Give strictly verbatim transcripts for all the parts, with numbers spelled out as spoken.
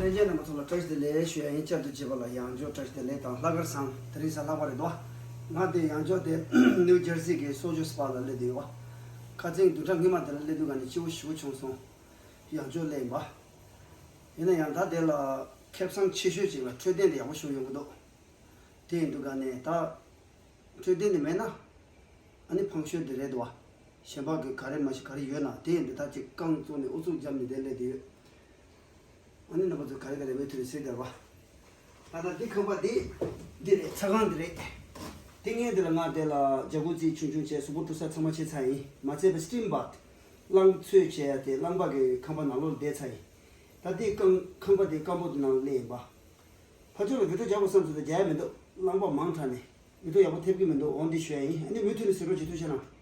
ལྷན་རྒྱས་རྣམ་པ་ཚོ་ལ་བཀྲ་ཤིས་བདེ་ལེགས་ཞུ་ཡ་ཡིན། བསྐྱར་དུ་མཇལ་བ་ལ་ཡང་བསྐྱར་བཀྲ་ཤིས་བདེ་ལེགས་དང་ལྷག་དཀར་བཟང་། དེ་རིང་གཟའ་ལྷག་པ་རེད་དོ། ང་དེ་ཡང་བསྐྱར་དེ་ནིའུ་ཇར་སི་གི་སོ་ཇོ་སྤ་ལ་སླེབས་བསྡད་ཡོད། ཁ་སང་བདུན་ཕྲག་སྔོན་མ་དེ་ལ་སླེབས་དུས་ག་ནས་སྐྱིད་པོ་ཞེ་པོ་བྱུང་སོང་། ཡང་བསྐྱར་སླེབས་ཡིན་པ། ཡིན་ན་ཡང་ད་དེ་ལ་ཁེ་བཟང་ཆེ་ཤོས་ཅིག་ལ་འཕྲོད་བསྟེན་དེ་ཡག་པོ་ཞིག་ཡོང་གི་འདུག་དེ་ཡིན་དུས་ག་ནས་ད་འཕྲོད་བསྟེན་དེ་མེད་ན། ཨ་ནི་ཕངས་ཤོས་དེ་རེད་དོ། གཞན་པ་གི་ག་རེ་མ་ཤེས་ག་རེ་ཡོད་ན། དེ་ཡིན་དུས་ད་ཅིག་རྐང་བཙུགས་ནས་ཨུ་ཚུགས་བརྒྱབ་ནས་དེ་སླེབས་བསྡད་ཡོད། ཨ་ནི་རྣམ་པ་ཚོ་ག་རེ་ག་རེ་མུ་མཐུད་ནས་གཟིགས་དང་པ། ད་ལྟ་འདི་ཁང་པ་འདི། འདི་རེད། ཚ་ཁང་འདི་རེད། དེ་ངས་འདི་ལ་ང་དེ་ལ་ཇ་ཀུ་ཛི་ཆུང་ཆུང་བྱས། གཟུགས་པོ་འཁྲུ་ས་ཚང་མ་བྱས་ཚར་ཡིན། མ་ཚད་པ་སི་ཊིམ་བཱཐ། རླངས་ཚོས་བྱས་ཡ་དེ་རླངས་པ་གི་ཁང་པ་ནང་ལོགས་ལ་བསྡད་ཚར་ཡིན། ད་འདི་ཁང་ཁང་པ་འདི་སྐམ་པོ་འདི་ནང་ལ་སླེབས་ཡིན་པ། ཕར་ཕྱོགས་ལ་བི་ཌི་ཡོ་རྒྱག་དགོས་བསམ་ཚུལ་དུ་རྒྱག་ཡ་མི་འདུག་རླངས་པ་མང་དྲགས་ནས་བི་ཌི་ཡོ་ཡག་པོ་ཐེབས་ཀྱི་མི་འདུག་འོ་འདི་ཞུ་ཡ་ཡིན། ཨ་ནི་མུ་མཐུད་ནས་གཟིགས་རོགས་བྱེད། ཐུགས་རྗེ་གནང་།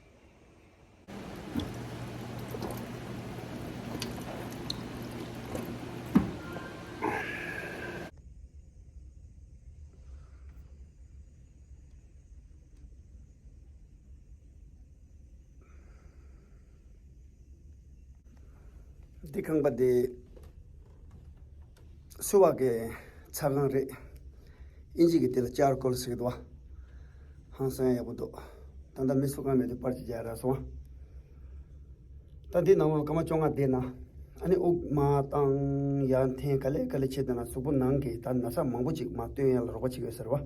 འདི་ཁང་པ་འདི་སུ་བ་གི་ཚ་ཁང་རེད། ཨིན་ཇི་གི་དེ་ལ་ཅར་ཀོལ་ཟེར་གི་འདུག་བ། ཧང་སང་ཡག་པོ་འདུག་ད་ལྟ་མི་སུ་གང་མེད་དུས་པར་གྱི་རྒྱག་རག་སོང་བ། ད་འདི་ནང་ལོགས་སྐར་མ་བཅོ་ལྔ་བསྡད་ན། ཨ་ནི་དབུགས་མར་བཏང་ཡར་འཐེན་ག་ལེ་ག་ལེ་བྱེད་དུས་ན་གཟུགས་པོ་ནང་གི་ད་ན་ཚ་མང་པོ་ཅིག་མར་བཏོན་ཡ་ལ་རོགས་པ་བྱེད་ཀྱི་ཡོད་ཟེར་བ།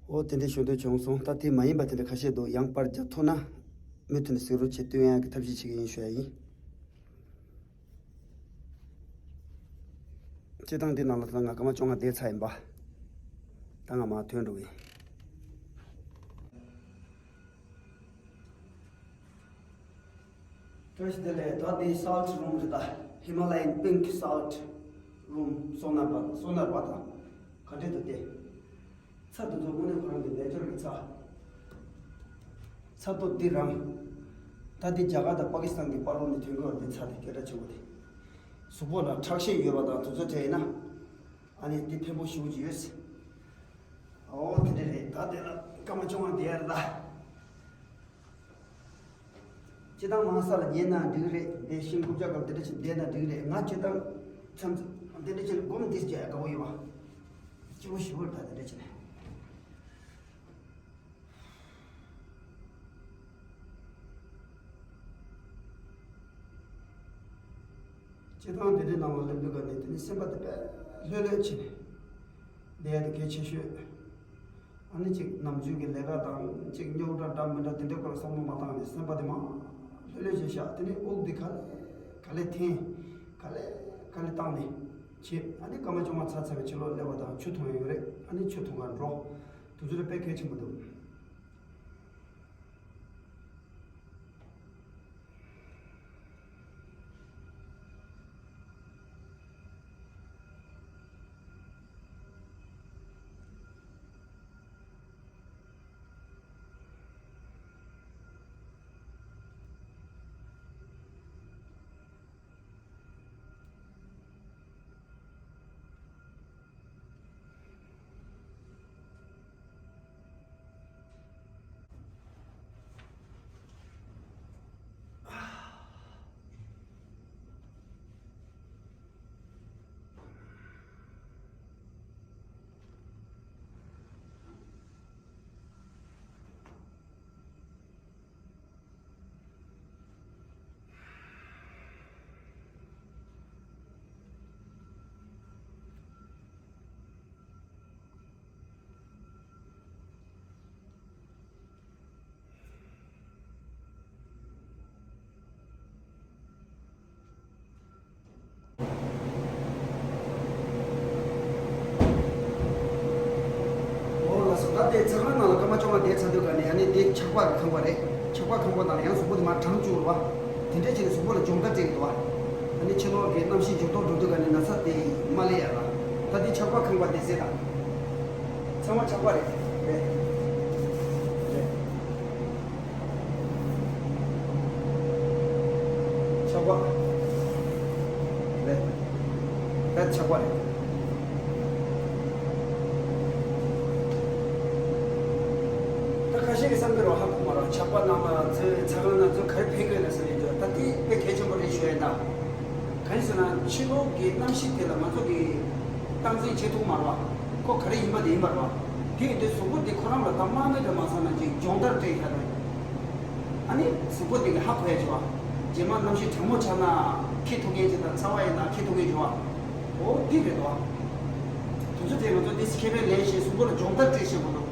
འོ་དེ་འདྲའི་ཞུ་འདོད་བྱུང་སོང་། ད་དེ་མ་ཡིན་པ་དེ་འདྲ་ཁ་ཤས་འདུག་ཡང་པར་རྒྱག་ཐུབ་ན་མུ་མཐུད་ནས་གཟིགས་རོགས་བྱེད། སྟོན་ཡག་གི་ཐབས་ཤེས་བྱེད་ཀྱི་ཡིན་ཞུ་ཡ་ཡིན། སྤྱིར་བཏང་འདི་ནང་ལ་ད་ང་སྐར་མ་བཅོ་ལྔ་བསྡད་ཚར་ཡིན་པ། ད་ང་མར་ཐོན་འགྲོ་གི་ཡིན། བཀྲ་ཤིས་བདེ་ལེགས། ད་འདི་སཱལ་ཊི་རུམ་རེད། ད་Himalayan pink salt room, སོ་ནར་བ། སོ་ནར་བ་དང་ག་འདྲས་འདུག་སྟེ། ཚྭ་དེ་ཚོ་དངོས་གནས་ཁོ་རང་གི་ནེ་ཅར་གྱི་ཚྭ། ཚྭ་ཏོག་འདི་རང་། ད་འདི་རྒྱ་གར་དང་པ་ཀི་སི་ཐན་གྱི་བར་ལོགས་ནས་ཐོན་གྱི་ཡོད་རེད། འདི་ཚྭ་དེ་སྐད་གྲགས་ཆེན་པོ་དེ། གཟུགས་པོ་ལ་ཁྲག་ཤེད་ཡོད་པ་དང་དེ་ཚོ་དེ་ཡིན་ན། ཨ་ནི་འདི་ཕན་པོ་ཞེ་པོ་ཅིག་ཡོད། ཨོ་དེ་འདྲས་རེད། ད་དེ་ལ་སྐར་མ་བཅོ་ལྔ་བསྡད་ཡ་རེད་ད། སྤྱིར་བཏང་མང་ས་ལ་ཉལ་ན་འགྲིག་རེད། དེ་ཤིང་རྐུབ་ཀྱག་གམ་དེ་འདྲ་ཞིག་བསྡད་ན་འགྲིག་རེད། ང་སྤྱིར་བཏང་མཚམས་མཚམས་དེ་འདྲ་ཞིག་ལ་སྒོམ་འདི་རྒྱག་ཡ་དགའ་པོ་ཡོད་པ། སྐྱིད་པོ་ཞེ་པོ་རེད་ད་དེ་འདྲ་བྱས་ནས། སྤྱིར་བཏང་དེ་འདྲའི་ནང་ལ་སླེབས་དུས་ག་ནས་དེ་ནི་སེམས་པ་དེ་དཔེ་ལྷོད་ལྷོད་བྱས་ནས་བསྡད་ཡ་དེ་གལ་ཆེ་ཤོས། ཨ་ནི་ཅིག་ནམ་རྒྱུན་གྱི་ལས་ཀ་དང་ཅིག་རྙོག་དྲ་འདྲ་མི་འདྲ་དེ་འདྲའི་སྐོར་ལ་བསམ་བློ་མ་བཏང་ནས་སེམས་པ་དེ་མར་ལྷོད་ལྷོད་བྱས་བཞག་དེ་ནས་དབུགས་དེ་ག་ལེ་ག་ལེ་འཐེན། ག་ལེ་ག་ལེ་བཏང་ནས་བྱེད། ཨ་ནི་སྐར་མ་བཅོ་ལྔ་ཚར་ཚར་བའི་ཕྱི་ལོགས་སླེབས་པ་དང་ཆུ་འཐུང་ཡ་ཡོད་རེད། ཨ་ནི་ཆུ་འཐུང་གར་འགྲོ། དེ་ཚོ་ལ་དཔེ་གལ་ཆེན་པོ་འདུག་འོ་ལགས་སོ། ད་དེ་ཚ་ཁང་ནང་ལ་སྐར་མ་བཅོ་ལྔ་བསྡད་ཚར་དུས་ག་ནས་ཨ་ནི་དེ་ཆག་པ་གི་ཁང་པ་རེད། ཆག་པ་ཁང་པ་ནང་ལ་ཡང་གཟུགས་པོ་དེ་མར་གྲང་བཅུག་རེད་བ། དེ་འདྲས་བྱས་ནས་གཟུགས་པོ་ལ་སྦྱོང་བརྡར་སྤྲད་ཀྱི་འདུག་བ། ཨ་ནི་ཕྱི་ལོགས་ཀྱི་གནམ་གཤིས་འགྱུར་ལྡོག་འགྲོ་དུས་ག་ནས་ན་ཚ་དེ་མ་སླེབས་ཡ་ལ། ད་དེ་ཆག་པ་ཁང་པ་བསྡད་ས་རེད། ད་ཚང་མ་ཆག་པ་རེད། རེད། རེད། ཆག་པ་རེད། རེད་ཆག་པ་རེད། ད་ཁ་ཤས་ཀྱིས་བསམ་གྱི་རེད་བ། ཧ་གོ་མ་རེད། ཆག་པ་ནང་ལ་ཚོས་ཚ་ཁང་ནང་ཚོས་ག་རེ་ཕན་གྱི་ཡོད་ན་ཟེར་ཡོད་དུས། ད་དེ་དཔེ་གལ་ཆེན་པོ་རེད་ཞུ་ཡ་ཡིན་ད། གང་ཡིན་ཟེར་ན་ཕྱི་ལོགས་ཀྱི་གནམ་གཤིས་དེ་ལ་ང་ཚོ་གིས་སྟངས་འཛིན་བྱེད་ཐུབ་མ་རེད་པ། ཁོ་ག་རེ་ཡིན་པ་དེ་ཡིན་པ་རེད་པ། དེ་ཡིན་དུས་གཟུགས་པོ་དེ་ཁོ་རང་ལ་ད་དམག་མི་འདྲ་མ་ཚང་ན་ཅིག་སྦྱོང་བརྡར་སྤྲད་ཡ་རེད། ཨ་ནི་གཟུགས་པོ་དེ་གི་ཧ་གོ་ཡ་བྱེད་པ། རྗེས་མ་གནམ་གཤིས་གྲང་མོ་ཆགས་ན་འཁྱེར་ཐུབ་མཁན་ཅིག་དང་ཚ་བ་ཡིན་ན་འཁྱེར་ཐུབ་མཁན་བྱེད་པ། འོ་དེ་རེད་དོ། དེ་ཚོ་དེ་ང་ཚོ་དེ་ཁེ་ཕན་ལེན་བཞིན་གཟུགས་པོ་ལ་སྦྱོང་བརྡར་སྤྲད་བཞིན་པ་འདུག་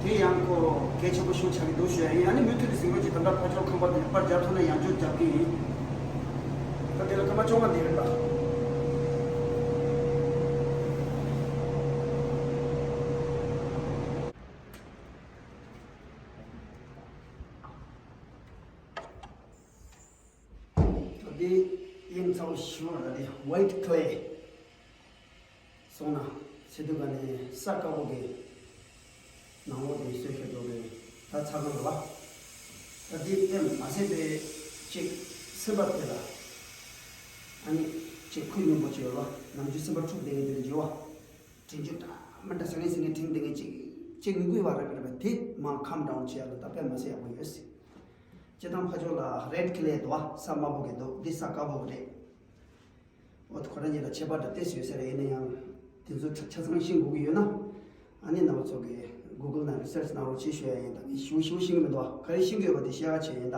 དེ་ཡང་ཁོ་གལ་ཆེན་པོ་ཤུགས་ཆག་གི་འདུག་ཞུ་ཡ་ཡིན། ཨ་ནི་མུ་མཐུད་དུ་ཟིང་རོ་ཅིག་ད་ལྟ་ཕར་ཕྱོགས་ཁང་པ་དེ་ནས་པར་རྒྱབ་ཐུབ་ན་ཡང་བསྐྱར་རྒྱབ་ཀྱི་ཡིན། ད་དེ་ལ་སྐར་མ་བཅོ་ལྔ་དེ་རེད་པ། ད་དེ་ཡིན་ཚང་ཞུ་བ་ད་དེ་ཝའིཊ་ཀེ་ལེ། སོང་ན་ཚེ་དུ་ག་ནས་ས་དཀར་པོ་གི་ནང་ལོགས་དེ་གསོས་ཤོར་འགྲོ་གི་ད་ཚ་གང་རེད་བ། ད་དེ་ཨེ་མ་ཟད་པའི་གཅིག་སེམས་པ་དེ་ལ་ཨ་ནི་གཅིག་ཁུ་སྙོམས་པོ་བྱེད་བ། ནམ་རྒྱུན་སེམས་པ་འཁྲུག་བསྡད་མཁན་དེ་ལ་འཇུ་བ། དྲན་རྒྱུ་འདྲ་མི་འདྲ་ཟེར་ངེས་ཟེར་ངེས་དྲན་བསྡད་མཁན་གཅིག་གཅིག་མི་དགོས་པ་རེད་པ། དེ་མར་ཁམ་ཌའོན་བྱེད་ཡ་ལ་ད་དཔེ་མ་ཟད་ཡག་པོ་ཡོད་སྲིད། སྤྱིར་བཏང་ཕ་ཕྱོགས་ལ་རེཌ་ཀེ་ལེ་འདུག་བ། ས་དམར་པོ་གི་འདུག་འདི་ས་དཀར་པོ་གི་རེད། འོ་ཁོ་རང་གཉིས་ལ་ཁྱད་པར་དེ་ཏོག་ཙམ་ཡོད་ས་རེད། ཡིན་ན་ཡང་དེ་ཚོ་ཆ་ཆ་ཚང་ཤེས་དགོས་ཀྱི་ཡོད་ན། ཨ་ནི་རྣམ་པ་ཚོ་གིས་གུ་གལ་ནང་རི་སར་ཆི་གནང་རོགས་བྱེད་ཞུ་ཡ་ཡིན། ད་ངས་ཞུ་ཞུ་ཤེས་ཀྱི་མི་འདུག་བ། ག་རེ་ཤེས་ཀྱི་ཡོད་པ་དེ་བཤད་ག་བྱས་ཡིན་ད།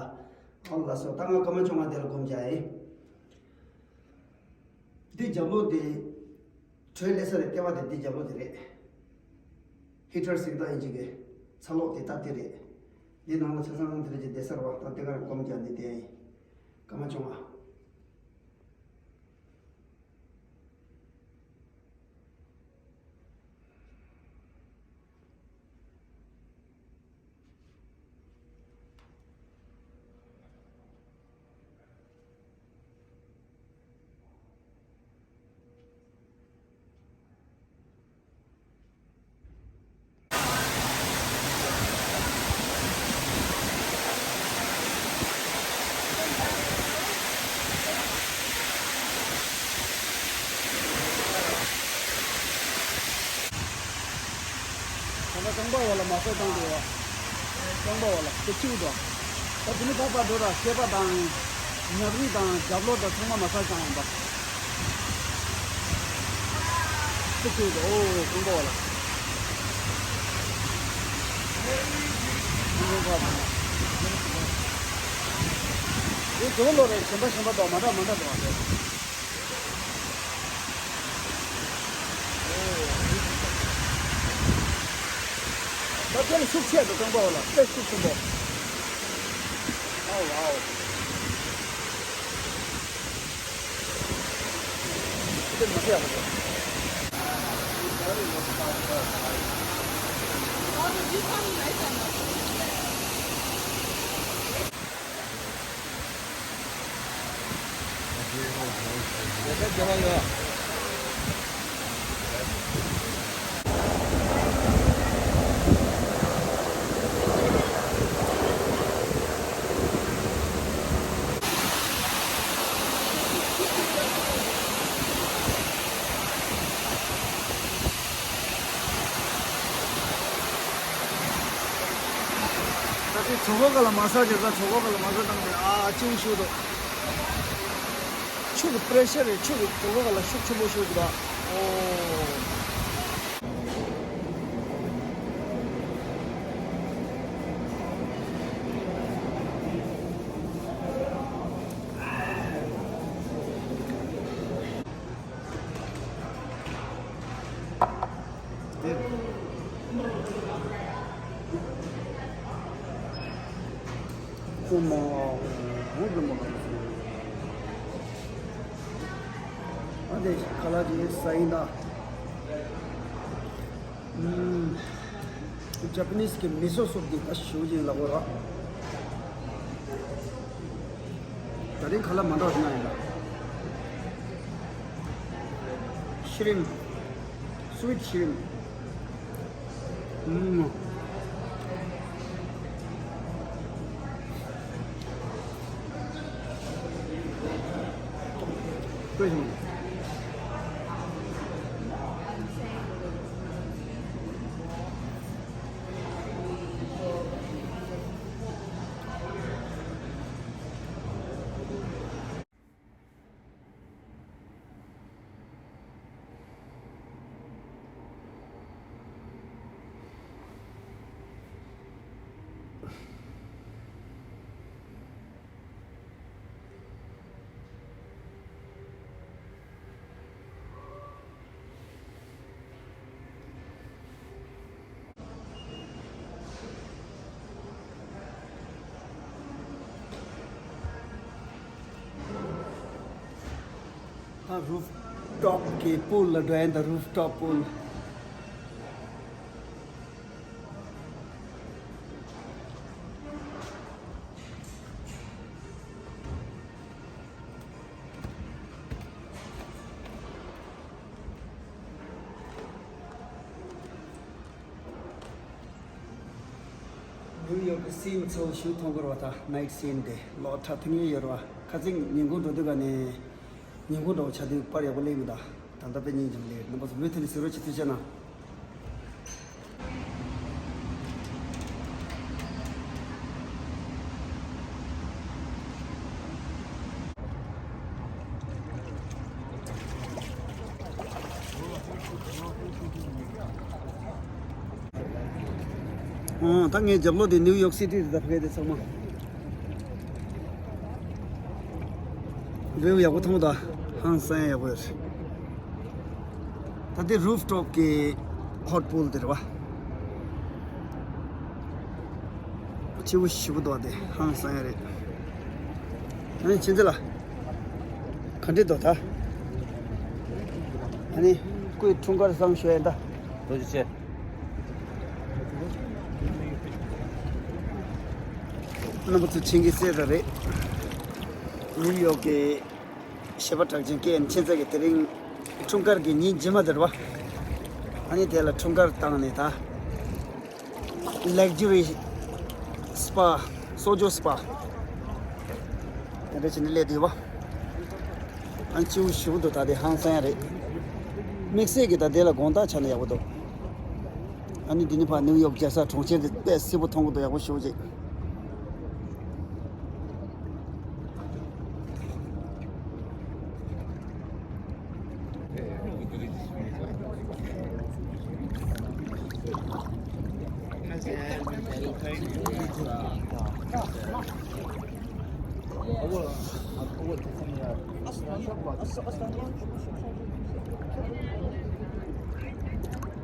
ཨོ་ལགས་སོ། ད་ང་སྐར་མ་བཅོ་ལྔ་དེ་ལ་སྒོམ་རྒྱག་ཡིན། འདི་རྒྱབ་ལོགས་དེ་དྲོད་ལས་ས་རེད། ལྟེ་བ་དེ་འདི་རྒྱབ་ལོགས་དེ་རེད། ཧི་ཊར་ཟེར་གི་འདུག་ཨིན་ཇི་གི། ཚ་གློག་དེ་ད་དེ་རེད། འདི་ནང་ལ་ཆ་ཚང་དེ་འདྲ་ཅིག་བསྡད་ས་རེད་བ། ད་དེ་གར་སྒོམ་རྒྱག་འདི་བསྡད་ཡིན། སྐར་མ་བཅོ་ལྔ། ད་ལྟ་རྐང་པ་འོག་ལ་མ་སོ་བཏང་འདུག་བ། རྐང་པ་འོག་ལ་དེ་ཆིའུ་འདུག་ད་དེ་ནི་ད་པར་འགྲོ་ར་སྐེད་པ་དང་། ཉྭ་རིལ་དང་རྒྱབ་ལོགས་དང་ཚང་མ་མ་སོ་བཏང་ཡིན་པ། དེ་ཆིའུ་འདུག་ཨོ་རྐང་པ་འོག་ལ། རྐང་པ་འོག་ལ། དེ་རྒྱབ་ལོགས་རེད། གཞན་པ་གཞན་པ་འདུག་མ་འདྲ་མ་འདྲ་འདུག་ཨ། ད་ཁྱེད་ཤུགས་ཆེ་འདུག་རྐང་པ་འོག་ལ་དཔེ་ཤུགས་ཆེན་པོ། ཨའོ་ཨའོ། དེ་མ་ཤེས་ཡག་པོ་འདུག་ད་ལྟའི་གྲོད་ཁོག་སྒང་ལ་མ་སོ་བྱས་ཙང་གྲོད་ཁོག་སྒང་ལ་མ་སོ་བཏང་ནས་ཨ་ཅིའུ་ཤུགས་འདུག་ཆུ་གི་པེ་རེ་ཤར་རེད། ཆུ་གི་གྲོད་ཁོག་སྒང་ལ་ཤུགས་ཆེན་པོ་ཤོར་གི་འདུག་ཨོ། ཨ་དེ་ཁ་ལག་ཅིག་ཟ་ཡིན་ད། ཨུམ། ཇ་པ་ནིས་ཀྱི་མི་སོ་སུབ་འདི་ད་ཞུ་ཡིན་ལ་གོ་ར། ད་རིང་ཁ་ལག་མ་འདྲ་བ་ཞིག་ན་ཡིན་ད། ཤི་རིམ། སུ་ཝིཊ་ཤི་རིམ། ཨུམ། ད་རུབ་ཊོབ་གི་པུལ་ལ་འགྲོ་ཡིན། ད་རུབ་ཊོབ་པུལ། ནིའུ་ཡོག་གི་སིན་ཚོ་ཞུ་མཐོང་གི་རེད་བ། ད་ནའིཊ་སིན་དེ་ལོ་ཁྲ་ཐུང་ཡོད་རེད་བ། ཁ་སང་ཉིན་གུང་འགྲོ་དུས་ག་ནས་ཉིན་གུང་འགྲོ་ཆ་དུས་པར་ཡག་པོ་སླེབས་མི་འདུག་ད་ལྟ་དཔེ་སྙིང་རྗེ་མོ་སླེབས། རྣམ་པ་ཚོ་མུ་མཐུད་ནས་གཟིགས་རོགས་བྱེད། ཐུགས་རྗེ་གནང་། ཨོ། ད་ངའི་རྒྱབ་ལོགས་དེ་ནིའུ་ཡོག་སི་ཊི་རེད། ད་ཕ་གི་དེ་ཚང་མ་བེའུ་ཡག་པོ་མཐོང་། ད་ཧང་སང་ཡག་པོ་ཡོད་རེད། ད་དེ་རུབ་ཊོབ་གི་ཧོཊ་པུལ་དེ་རེད་བ། སྐྱིད་པོ་ཞེ་པོ་འདུག་དེ་ཧང་སང་ཡ་རེད། ཨ་ནི་ཆེན་ཚེ་ལ་ག་འདྲས་འདུག་ད། ཨ་ནི་སྐུའི་འཁྲུངས་སྐར་བཟང་ཞུ་ཡ་ཡིན་ད། ཐུགས་རྗེ་ཆེ། རྣམ་པ་ཚོ་མཁྱེན་གྱི་གསལ་ལྟར་རེད། ནིའུ་ཡོག་གི་གཞས་པ་གྲགས་ཅན་ཀེ་ཨེན་མཁྱེན་བརྩེ་གིས་དེ་རིང་འཁྲུངས་སྐར་གྱི་ཉིན་རྗེས་མ་དེ་རེད་བ། ཨ་ནི་དེ་ལ་འཁྲུངས་སྐར་བཏང་ནས་ད་ལག་ཇུ་རི་སི་པ། གསོལ་ཇ་སི་པ་དེ་འདྲ་བྱས་ནས་སླེབས་བསྡད་པ། ཨ་ནི་སྐྱིད་པོ་ཞེ་པོ་འདུག་ད་དེ་ཧང་སང་ཡ་རེད། དམིགས་བསལ་གྱིས་ད་དེ་ལ་དགོང་དག་ཆགས་ན་ཡག་པོ་འདུག་ཨ་ནི་འདི་ནས་ཕར་ནིའུ་ཡོག་རྒྱལ་ས་གྲོང་ཁྱེར་དེ་དཔེ་སྲིད་པོ་མཐོང་གི་འདུག་ཡག་པོ་ཞེ་པོ་ཅིག་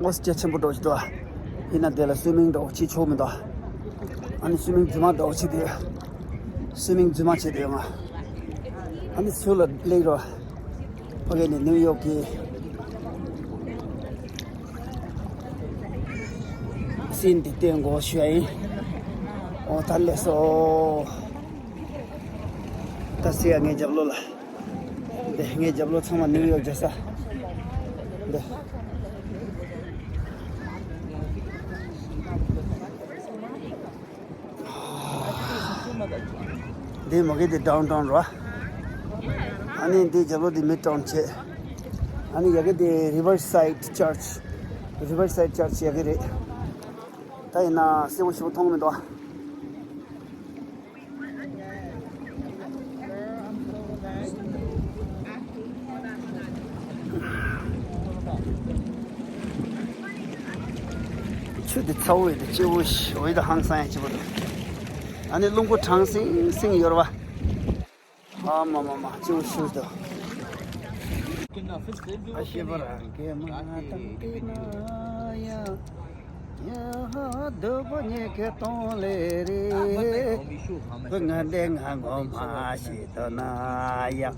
ཨོ་སྐྱིད་ཆེན་པོ་འདྲ་ཞིག་འདུག་ཡིན་ན་དེ་ལ་སུའི་མིང་འདྲ་བོ་བྱེད་ཆོག་མི་འདུག་ཨ་ནི་སུའི་མིང་རྫུན་མ་འདྲ་བོ་བྱེད་དེ། སུའི་མིང་རྫུན་མ་བྱེད་དེ་ཡོང་ང་། ཨ་ནི་ཚུར་ལ་སླེབས་རོགས། ཕ་གི་ནས་ནིའུ་ཡོག་གི་སིན་དེ་སྟོན་དགོས་ཞུ་ཡ་ཡིན། ཨོ་ད་སླེབས་སོ། ད་སི་ཡ་ངའི་རྒྱབ་ལོགས་ལ། འདི་ངའི་རྒྱབ་ལོགས་ཚང་མ་ནིའུ་ཡོག་རྒྱལ་ས། འདི། འདི་མ་གི་འདི་ཌའུན་ཊའུན་རེད། ཨ་ནི་འདི་རྒྱབ་ལོགས་འདི་མིཌ་ཊའུན་བྱས། ཨ་ནི་ཡ་གི་འདི་རི་ཝར་སའིཌ་ཅར་ཆི། རི་ཝར་སའིཌ་ཅར་ཆི་ཡ་གི་རེད། ད་ཡིན་ན་སེམས་པ་ཞིག་མཐོང་མི་འདུག་ཆུ་དེ་ཚ་བོ་ཡོད་དེ་སྐྱིད་པོ་ཞིག་འོ་ཡི་ད་ཧང་སང་ཡ་སྐྱིད་པོ་འདུག་ཨ་ནི་རླུང་བུ་གྲང་སིང་སིང་ཡོད་རེད་བ། ཨ་མ་མ་མ་སྐྱིད་པོ་ཞིག་འདུག་ཨ་ཤེས་པ་རང་གིས་མ་བཏང་གི་ན་ཡ། ཡ་ཧ་སྡུག་པོ་ཉེ་གེ་གཏོང་ལེ་རེད། བུ་ང་འདི་ང་ངོ་མ་ཤེས་དོ་ན་ཡ།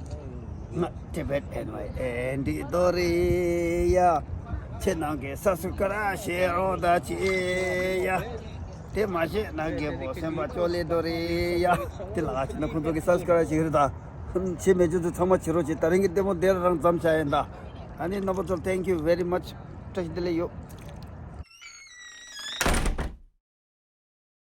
ང་ཊི་བེཊ་ཨེན་ཝའི་ཨེན་ཌི་དོ་རེད་ཡ། ཁྱེད་རྣམས་ཀྱིས་སབ་སི་ཀ་རབ་བྱེད་རོགས་ད་ཅེས་ཡ། དེ་མ་བྱས་ན་རྒད་པོ་སེམས་པ་སྐྱོ་ལེ་དོ་རེད་ཡ། དེ་ལ་ང་བྱས་ན་ཁོང་ཚོ་གིས་སབ་སི་ཀ་རབ་བྱེད་ཀྱི་རེད་ད། བྱེད་མེད་ཚོ་ཚང་མ་བྱེད་རོགས་བྱེད། ད་རིང་གི་ལྟད་མོ་དེར་རང་མཚམས་བཞག་ཡིན་ད། ཨ་ནི་རྣམ་པ་ཚོར་thank you very much། བཀྲ་ཤིས་བདེ་ལེགས་ཡོད།